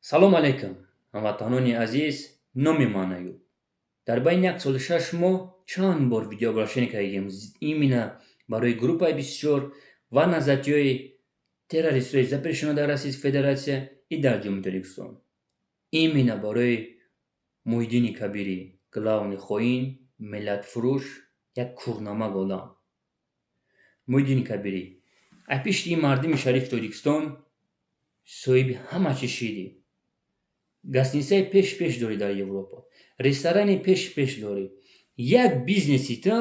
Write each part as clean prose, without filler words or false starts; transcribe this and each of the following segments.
Салом алейкум, ҳамватанони азиз. Номи ман Аюб. Дар байни як солу 6 моҳ чанд бор видеообращение кардагем именно барои группаи 24 ва назарияҳои террористҳои запрещено дар Российской Федерация и дар Ҷумҳурии Тоҷикистон, именно барои Муҳиддини Кабирӣ, главный хоин, миллатфурӯш, як курнамак одам. Муҳиддини Кабирӣ, аз пишти ин мардуми шарифи Тоҷикистон соҳиби ҳама чиз шидӣ. Гостиницаи пеш пеш дорӣ дар Европа, ресторани пеш пеш дорӣ. Як бизнеси ту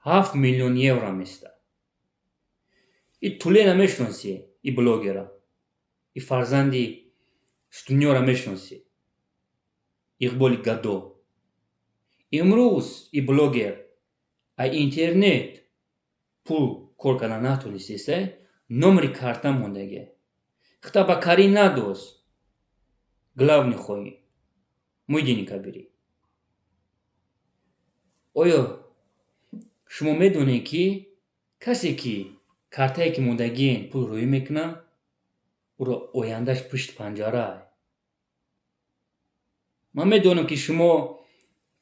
7 миллион евро местад. И Тулена мешиносӣ, и блогера, и фарзанди Стунёра мешиносӣ, Иқболи Гадо. Имрӯз и блогер а интернет пул кор кардан натонистеста, номери карта мондагия хита ба карӣ надост. Главный хоин Муҳиддини Кабирӣ, оё шумо медонед, ки касе ки картае ки мондагиен пул рӯӣ мекунад, ӯро ояндааш пушти панҷара? Ман медонам, ки шумо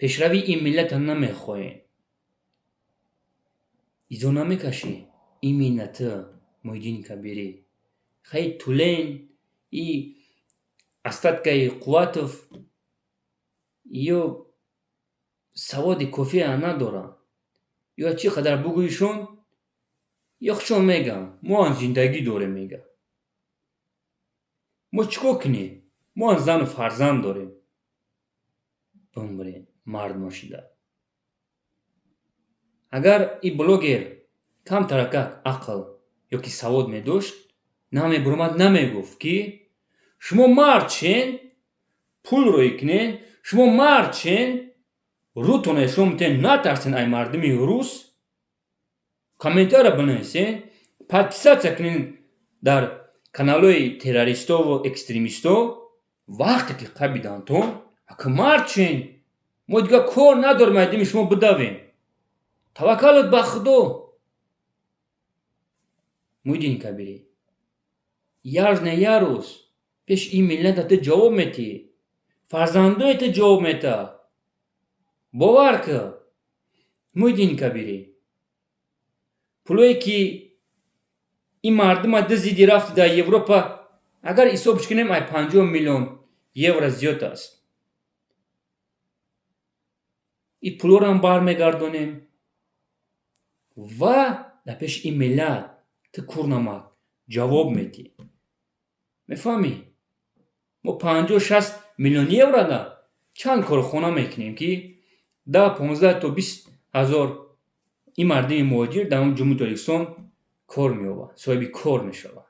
пешравии ин миллатро намехоҳед. Изо намекашӣ именно ту, Муҳиддини Кабирӣ. Хай, Тулен и остаткаи Қувватов ё саводи кофия надоранд, ё чӣ қадар бугӯишон, ё худшон мегӯянд: «Мо ҳам зиндагӣ дорем». Мегӯянд: «Мо чӣ кор кунем? Мо ҳам зану фарзанд дорем». Бимбирен, мард ношида. Агар и блогер камтаракак ақл ёки савод медошт, намебуромад, намегуфт, ки шумо мард шен, пул рӯй кунен, шумо мард шен, рӯтоне шумо метавонед, натарсен ай мардуми рус, комментария бинависен, подписаться кунен дар каналҳои террористову экстремисто. Вақте ки қабидантон, ака, мард шен, мо дигар кор надорем, ай дими шумо бидавем. Таваккалут ба Худо. Муҳиддини Кабирӣ, як рӯз не як рӯз пеши ин миллата ту ҷавоб медиҳӣ, фарзандои ту ҷавоб медиҳад, бовар кун. Муҳиддини Кабирӣ, пулое ки ин мардума дуздиди, рафти дар Европа, агар ҳисобш кунем, ай 50 миллион евро зиёд аст. Ин пулҳоро бармегардонем ва дар пеши ин миллат ту, курнамак, ҷавоб медиҳӣ. Мефаҳмӣ, мо 50-60 миллион евро да чанд корхона мекунем, ки 10, 15 то 20 ҳазор ин мардуми муҳоҷир дар ҷумҳурии Тоҷикистон кор меёбад, соҳиби кор мешавад.